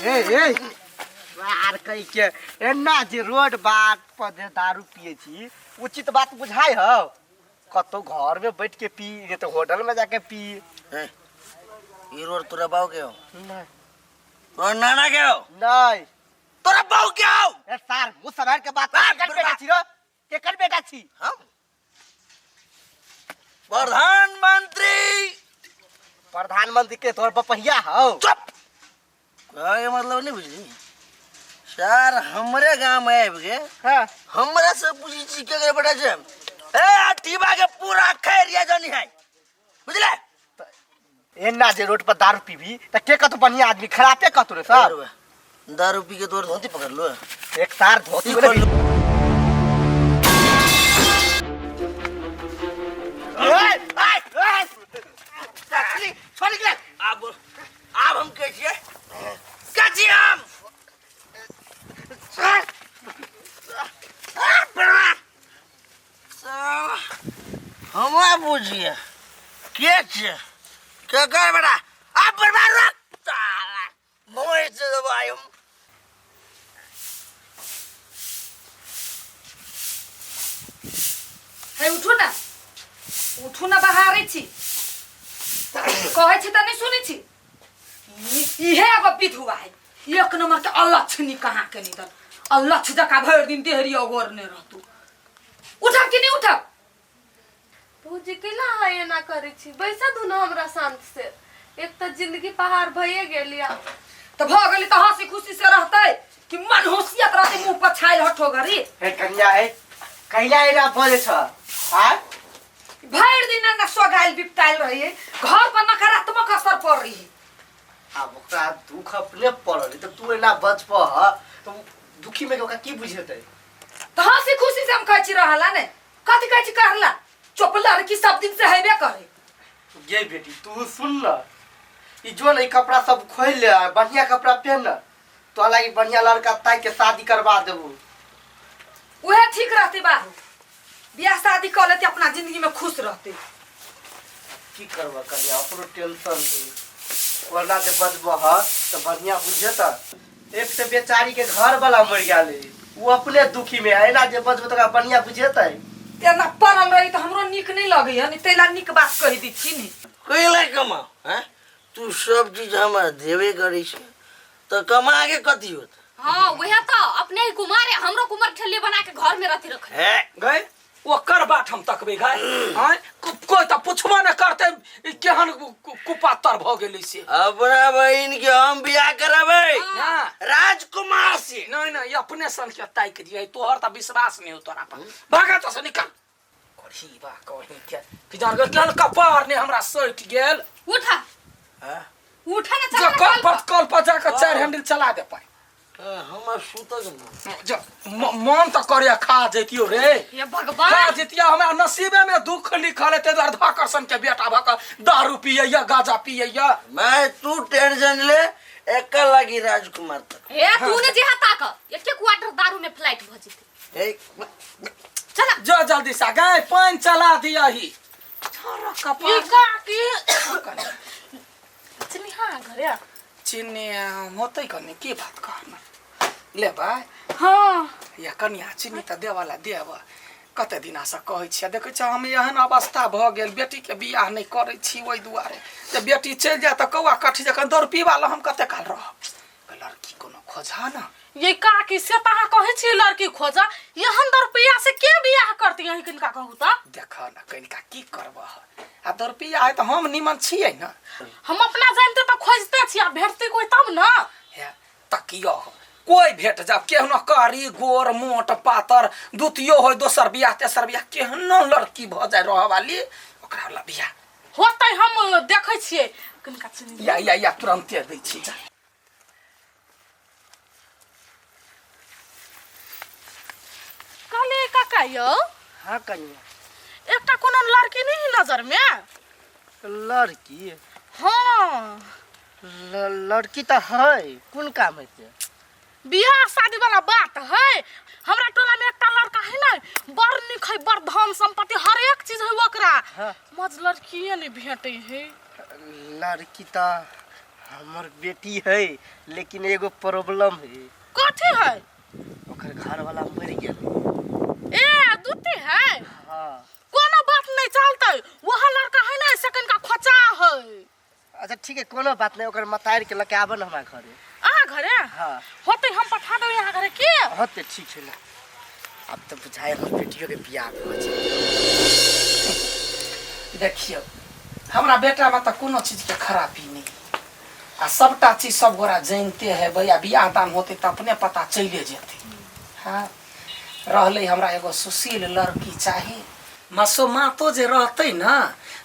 A A R कहि के एना जे रोड बाट पर जे दारू पिए छी उचित बात बुझाय हौ कतौ घर में बैठ के पी नहीं तो होटल में जाके पी। ए, ई रोड तोरा बाऊ के हो? नहीं। तोरा नाना के हो? नहीं। तोरा बाऊ के हो? ए सार मुंह संभाल के बात आ, कर। केकर बेटा छी रो? केकर बेटा छी? हम प्रधानमंत्री। प्रधानमंत्री के तोर बपहिया हौ? चुप, कहे मतलब नहीं बुझली सर, हमरे गांव में आबि के हाँ हमरा से पूछी छी केकर बेटा छै। ए अठीबा के पूरा खैरिया जानी है, बुझले? एना जे रोड पर दारू पीबी त के कतौ बढ़िया आदमी खराबे कतौ रे सर। दारू पी के तोर धोती पकड़ लो। एक सार धोती ई वाले खोल लो। ए, ए, ए, छोड़ी, छोड़ी के। अब अब हम के छियै? के छियै हम? हमरा बुझिए के छियै, केकर बेटा? अब बर्बाद रख साला मोह से दबाई हम। हे उठू ना, उठू ना, बहारै छी, कहै छी तऽ नहि सुनै छी। इहे एगो विधवा है एक नंबर के अलक्षणी, कहाँ के निधन अलक्ष जकाँ भरि दिन देहरी अगोरने रहतू। उठब कि नहि उठब? भौजी, कैला अहाँ एना करै छी? बैसा दू ने हमरा शांत से। एक तऽ जिंदगी पहाड़ भइए गेल या। तऽ भऽ गेलै तऽ हंसी खुशी से रहतै कि मन होशियत रहतै, मुँह पर छाइल हठो घड़ी। हे कन्या, हे कहिया एना बजै छ आय? भरि दिन ना सोगाइल बिपटाइल रहिए, घर पर नकारात्मक असर पड़ रही है। आब ओकरा दुख अपने पड़ल है, तऽ तू एना बजबह तऽ उ दुखी में के ओकरा की बुझेतै? तऽ हंसी खुशी से हम कहै छी रहला ने, कथी कहै छी कहला चुप, लड़की सब दिन से हेबे करे। गे बेटी, तू सुन न, ई जो न ई कपड़ा सब खोल ले आ बढ़िया कपड़ा पहन न, तोरा लागी बढ़िया लड़का ताकि के शादी करवा देबू। उहे ठीक रहते बाबू, बियाह शादी कर लेते, अपना जिंदगी में खुश रहते। की करबह कनिया, अपनो टेंशन है। ओना जे बजबह तऽ बढ़िया बुझेत। एक तऽ बेचारी के घर वाला मरि गेल है, ओ अपने दुखी में है, एना जे बजबह तऽ ओकरा बढ़िया बुझेतै? एना पड़ल रही तऽ हमरो नीक नहीं लगैया नि, तैला नीक बात कहि दै छी नि। कैला कमाओ हैं? तू सब चीज हमरा देबे करै छै तऽ कमा के कथी होत? हाँ वह तो अपने ही कुमार है, हमरो कुमार ठेले बना के घर में रथी रखे। हे गए ओकर बात हम तकबै गए आँय, कोइ तऽ पुछबो नहि करतै ई केहन कुपातर भऽ गेलै से। अपना बहिन के हम बियाह करबै हाँ। राजकुमार से। नहीं नहीं, अपने सन के ताकि दिए, तोहर तऽ विश्वास नहीं हो तोरा पर। भागा तो से निकल करही बा कहीं के कि जान गेल केहन कपार ने हमरा सटि गेल। उठा। हाँ? उठा ना, जो चल ना कल कल पर कल पर जाकर चार हैंडल चला दे पाए। हाँ, हमरा सुतक मन। जो मन तऽ करे खा जैतियो रे। हे भगवान, खा जैतियो। हमरा नसीबे में दुख लिखल है, दुआरे धाकर के बेटा भऽ कऽ दारू पियैया, गांजा पियैया। मैं तू टेंशन ले, एक लागी राजकुमार तक। हे तू ने जे हता क एक एक क्वार्टर दारू में फ्लाइट भ जेते। ए, चला जो जल्दी सा गाय पानि चला दिया ही ई का की चिन्हा घरे? चिन्नी होतै कनि, की बात कहना लेबै? हाँ। या कनिया, चिन्नी तऽ देवला देब, कते दिनासँ कहै छियै। देखै छियै हम एहन अवस्था भऽ गेल, बेटीके बियाह नहि करै छी ओहि दुआरे जे बेटी चलि जाय तऽ कौआ कठी जखन दौड़ पीबा लए हम कते काल रहब। लड़की कोनो खोजा ना। ये काकी, से तऽ अहाँ कहै छियै लड़की खोजा, एहन दरपैया से के बियाह करती? अहीं किनका कहू तऽ। देख न कनिका, की करबह आ दरपिया है तऽ हम निमन छियै ने। हम अपना जानते तऽ खोजते छी, आ भेटतै कोई तब ने। हे तकियो कोई भेट जाब, केहनो कारी गोर मोट पातर, द्वितीयो होय, दोसर बियाह तेसर बियाह, केहनो लड़की भऽ जाय रहऽ वाली, ओकरा वाला बियाह होतै। हम देखै छियै किनका चिन्ह। या या या, तुरन्ते दै छी जा। कहलियै काका यौ। हाँ कनिया। एकटा कोनो लड़की नहीं है नजर में? लड़की? हाँ। लड़की तऽ है, कोन काम है से? बियाह शादी वाला बात है। हमरा टोला में एकटा लड़का है ने, बड़ नीक है, बड़ धन संपत्ति हर एक चीज है ओकरा। हाँ। मज लड़किए नहीं भेटे है। लड़की तऽ हमर बेटी है लेकिन एगो प्रॉब्लम है। कथी है? ओकर घर वाला मर गेल। ए दूती है? हाँ। कोनो बात नहीं चलते, वह लड़का है ना से कनिका खोचा है। अच्छा ठीक है, कोनो बात नहीं, ओकर मतार के लके आबन हमरा घरे। अहाँ घरे? हाँ। होते हम पठा देबै अहाँ घरे के? होते ठीक है ना। अब तो बुझाए हमर बेटियों के बियाह भऽ जेतै। देखियौ हमरा बेटा में तऽ कोनो चीज के खराबी नहीं आ सबटा चीज सब गोरा जानते है भैया, बियाह दान होते तऽ अपने पता चले जेते। हाँ रहलै हमरा एगो सुशील लड़की चाही, मसो मातो जे रहते ना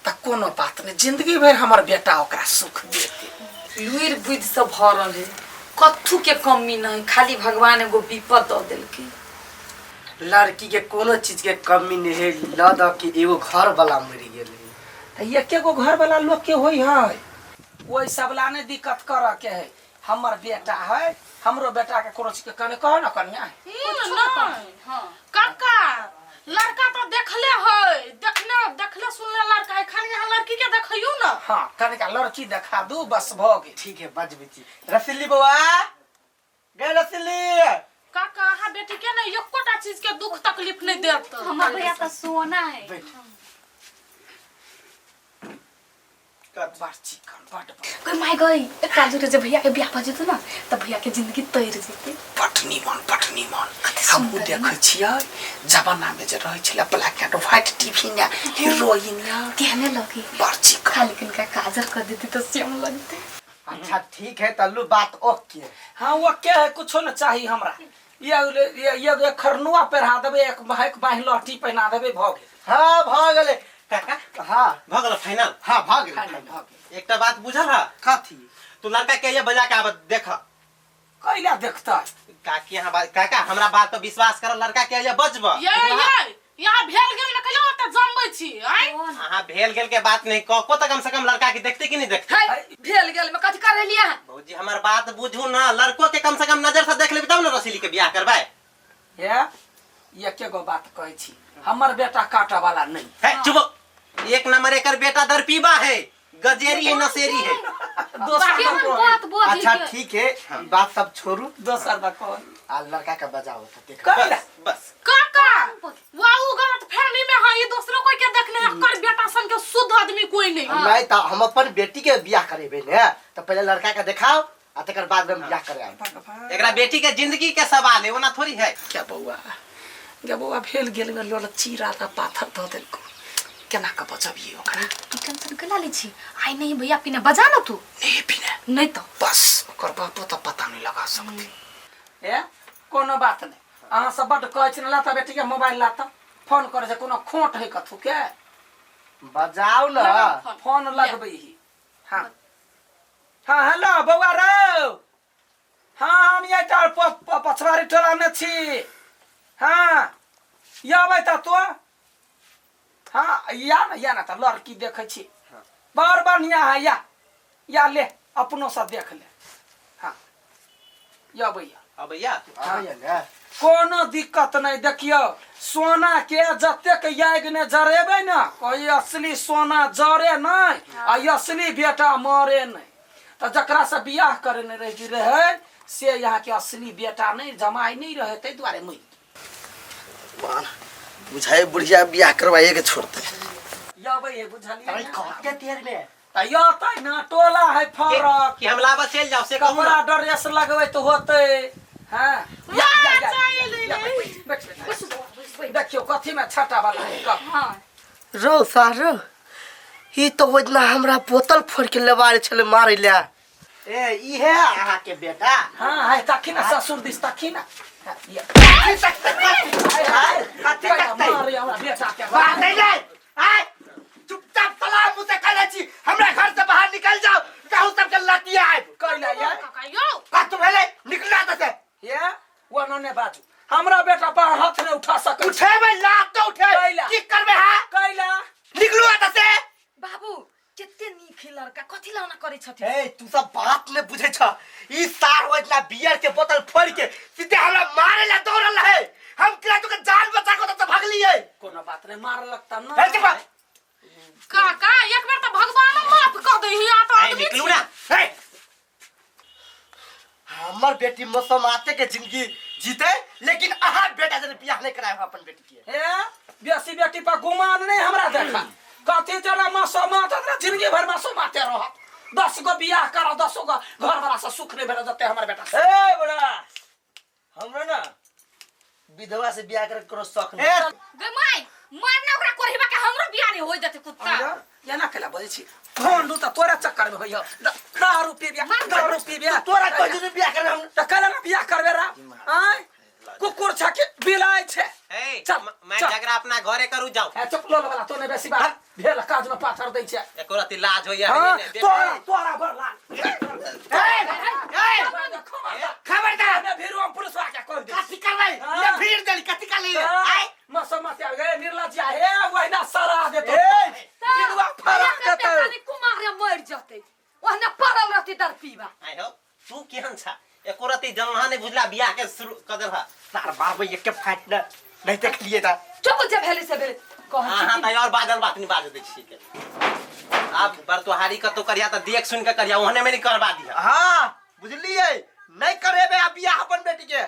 तऽ कोनो बात नहीं, जिंदगी भरि हमर बेटा ओकरा सुख देते। लुरि बुद्धि से भरल है, कत्थू के कमी नहीं, खाली भगवान एगो विपद दऽ देलकै। लड़की के कोनो चीज के कमी नहीं है, ल द के एगो घर वाला मरि गेल है। तऽ एके गो घर वाला लोग के होई है, ओहि सब ला नहीं दिक्कत करऽ के है। हमर बेटा है, हमरो बेटा के कोनो चीज के कमी कहो ना कनिया। नहीं काका लड़का तो देखले है, देखने देखले सुनले लड़का है, खाली यहाँ लड़की के देखियो ना। हाँ कनिका लड़की देखा दू बस भऽ गेल। ठीक है बजबै छी। रसीली बौआ गे रसीली। काका अहाँ बेटी के ना एकोटा चीज के दुख तकलीफ नहीं देत। हमर भैया तो सोना है। बैठ। बड़ चिकन बड़ कोई my गई एकटा जोरे जे भैया के बियाह भऽ जेतौ ना तऽ भैया के जिंदगी तैर जेतै। बड निमन बड निमन। हमहूँ देखै छियै जमाना में जे रहै छलै ब्लैक एंड व्हाइट टीवी ने हीरोइन यार केहने लगी बड़ चिकन। खाली किनका काजर कर देती तो सेम लगते। अच्छा ठीक है तल्लू बात ओके। हाँ ओके है, कुछो न चाहिए हमरा। ये खरनुआ पहिरा देबै, एक बाँहि लहठी पहिना देबै, भऽ गेल। हाँ भऽ गेलै काका। हाँ भऽ गेल फाइनल। हाँ भऽ गेलै फाइनल भऽ गेल। एकटा बात बुझल है? कथी? तू लड़का के ये बजा के आब देख। कैला देखतै? काकी यहाँ बात, काका हमरा बात पर विश्वास कर, लड़का के ये बजब। ये ये यहाँ भेल गेल में कैला ओते जमबै छी आँय? अहाँ भेल गेल के बात नहीं कको तऽ कम से कम लड़का के देखते कि नहीं देखते? है, भेल गेल में कथी कर रहलियै अहाँ? भौजी हमर बात बुझू ना, लड़को के कम से कम नजर से देख लेबी तब न रसीली के बियाह करबै। हे एके गो बात कहै छी, हमर बेटा काटा वाला नहीं। है चुप, एक नंबर एकर बेटा दरपीबा है, गजेरी है, नशेरी है। दोसर केहन दा कहै। बात बोझै अच्छा के? ठीक है ई बात सब छोड़ू, दोसर दा कहै। आ लड़का के बजाओ तो देख। कैला? बस काका वाह उ गलत फहमी में है, ये दोसरो कोई के देखने एकर बेटा सन के शुद्ध आदमी कोई नहीं। नहीं तो हम अपन बेटी के बियाह करेबे ने तो पहले लड़का के देखाओ आ तकर बाद में हम बियाह करे आएब। एकरा बेटी के जिंदगी के सवाल है, ओना थोड़ी है। क्या बौआ गे बौआ भेल गेल में लोल चीरा दा पाथर धऽ देलको, केना कऽ बचबियै ओकरा? तू टेंशन केना लै छी? आइ नहीं भैया पीने बजा ना तू। नहीं पीने नहीं तो बस ओकर बापो तऽ पता नहीं लगा सकती। ए कोनो बात नहीं, अहाँ सब बड्ड कहै छी ने, लाता बेटी के मोबाइल लाता, फोन करै छै कोनो खोट है कथू के? बजाओ ना फोन लगबै ही। हाँ हाँ हेलो बौआ रौ, हाँ हम यही पछवारी टोला में छी। हाँ अबै तऽ तो हाँ या ना या ना तऽ लड़की देखै छी बड़ बढ़िया है, या या ले अपनो से देख ले। हाँ अबैया अबैया आबैया ने कोनो दिक्कत नहीं। देखियो सोना के जतेक याग ने जरेबै ने, कोई असली सोना जरे नहीं आ असली बेटा मरे नहीं। तऽ जकरा से बियाह करे नहीं रही रहे से यहाँ के असली बेटा नहीं जमाई नहीं रहे, ताहि दुआरे मरि गेल। बुझाए बुढ़िया बियाह करवाइए के छोड़ते। अबै है बुझलियै अरे ने? कते देर में तऽ यतै ना टोला है फरक कि हम लाबा चल जाओ से कहू कपड़ा ना। ड्रेस लगबै तऽ होतै। हाँ या, या, या, चलि या, बैठ, बैठ, बैठ। देखियौ कथी में छाटा वाला है कह। हाँ रौ सारो ई तो ओतना हमरा बोतल फोड़ के लेबारे छले मारे ले। ए ई है अहाँ के बेटा? हाँ है तखी ना ससुर दिस तखी ना। हाँ, या। हाय, कथी तकतै? मारे हमरा बेटा के। बाहर नहीं जाए। आय चुपचाप सलाम मुँह से कहले छी, हमरा घर से बाहर निकल जाओ, कहू सबके लाती आएब। कैला यार? काका यौ कतु भेलै? निकला तऽ से। ये वो नने बाजू, हमरा बेटा पर हाथ नहीं उठा सकै। उठेबै लात तो उठे। कैला? की करबै हाँ? कैला? निकलू एतऽ से। बाबू कते नीक है लड़का, कथी लाना करै छथिन? ए तू सब बात ने बुझै छ, ई सार हो इतना बियर के बोतल फोड़ के सीधे हमरा मारे ला दौड़ल रहे, हम किरा तो के जान बचा के ओतऽ से भगलियै। कोनो बात नहीं, मार लगता ना। हे चुप। काका एक बेर तऽ भगवान माफ कऽ दै हिया तऽ ए, आदमी निकलू ना। हे हमर बेटी मसोमाते के जिंदगी जीते, लेकिन अहाँ बेटा जन बियाह नहीं कराए अपन बेटी के। हे बेसी बेटी पर गुमान नहीं हमरा देखा कथी जरा मसोमात ना जिंदगी भर मसोमाते रहत। 10 गो बियाह करा 10 गो घर वाला से सुख नहीं भेटत जते हमर बेटा से। ए बड़ा हमरा ना विधवा से बियाह करे कोनो शौक नहीं। ए गे माय मारना ओकरा कोरहिबा के हमरो बियाह नहीं होय देते कुत्ता। एना केला बजै छी फोन दू त तोरा चक्कर में होइयो। दारू पीबिया दारू पीबिया तोरा कह जे बियाह करे हम त केला ना बियाह करबे रा आय कुकुर छ के बिलाय छे। ए चल, मैं चल। झगड़ा अपना घरे करू जाओ। ए चुप लो वाला तो ने बेसी बात भेल काज में पाथर दै छे। एको रति लाज होइया हां है ने तोरा तोरा भर लाल। ए खबरदार मैं फिर हम पुलिस वाला के कह दे कथी करबै हाँ। ये भीड़ देली कथी कर लिए आय मसोमाते आ गए निर्लज्जा हे वहिना सरा देतो ए बिलुआ फरा देतो। कुमार मर जते ओहना पड़ल रहती दर पीबा। आइ हो तू केहन छा एको रति जनहा नहीं बुझला बियाह के शुरू कर देलहा। तार बाप एक के फाट न नहीं देख लिए था। चुप जे भेले से भेले कहै छी अहाँ कि त और बाजल बात नहीं बाज दै छी के। आब बरतोहारी कतौ करिया त देख सुन के करिया ओहने में नहीं करवा दिया। हाँ बुझलिए नहीं करेबे अब बियाह अपन बेटी के।